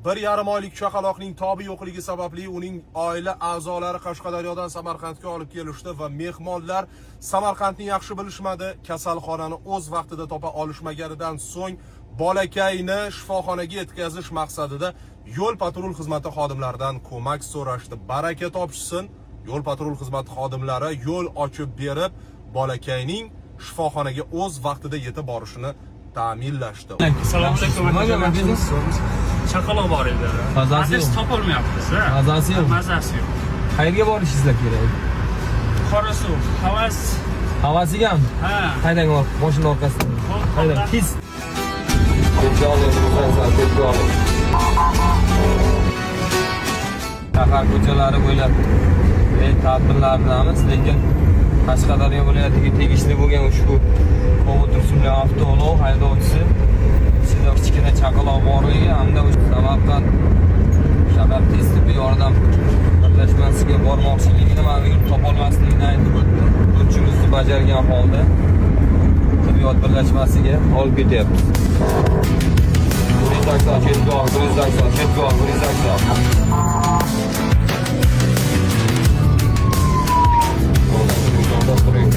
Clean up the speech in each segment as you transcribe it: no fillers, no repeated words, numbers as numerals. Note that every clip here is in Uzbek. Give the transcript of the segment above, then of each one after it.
1,5 oylik chaqaloqning tobi yo'qligi sababli uning oila a'zolari Qashqadaryodan Samarqandga olib kelishdi va mehmonlar Samarqandni yaxshi bilishmadi. Kasalxonani o'z vaqtida topa olishmaganidan so'ng bolakayni shifoxonaga yetkazish maqsadida yo'l patrul xizmati xodimlaridan ko'mak so'rashdi. Baraka topishsin. Yo'l patrul xizmati xodimlari yo'l ochib berib, bolakayning shifoxonaga o'z vaqtida yetib borishini ta'minlashdi. Assalomu alaykum. Nima Akajon, gap, yaxshimisiz? Chaqaloq bor edi. Mazasi Adres yo'q. topolmayapmiz. Ha. Mazasi yo'q. Mazasi yo'q. Qayerga borishingizlar kerak? Qorasuv, Havas. Havasigami? Ha. Haydang mashina orqasidan. Hop, Haydang, hop. tez. Tezga oling, tezga oling. Shahar ko'chalari bo'ylab tadbirlardamiz, lekin Qashqadaryo viloyatiga tegishli bo'lgan ushbu Cobalt rusumli avtoulov haydovchisi ichida kichkina chaqaloq borligi hamda o'sha Samarqand shahar tez tibbiy yordam birlashmasiga bormoqchiligini va yo'l topolmasligini aytib o'tdi. Burchimizni bajargan holda tibbiyot birlashmasiga olib ketyapmiz. 180 chetga ol, 180 chetga ol, 180. To'xtab turing.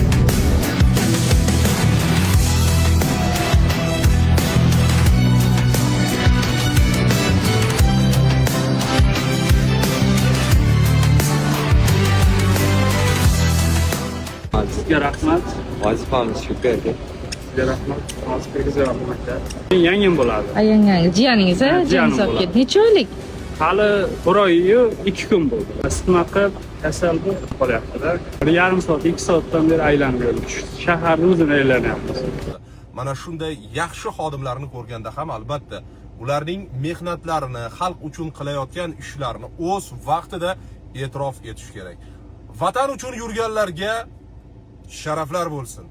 Sizga rahmat. Vazifamiz shu aka. Sizga rahmat. Hozir kirgizyapman aka. Yangam bo'ladi. Ayangangiz, jiyaningiz, a? Ha, jiyanim Jiyaningiz olib bo'ladi. keldi. Necha oylik? Hali 1 oy-yu 2 kun bo'ldi. Isitma qilib, kasal bo'lib qolyapti-da. 1,5 soat, 2 soatdan beri aylanib yurdik. Shu shaharni o'zini aylanyapmiz. Mana shunday yaxshi xodimlarni ko'rganda ham albatta ularning mehnatlarini, xalq uchun qilayotgan ishlarini o'z vaqtida e'tirof etish kerak. Vatan uchun yurganlarga sharaflar bo'lsin.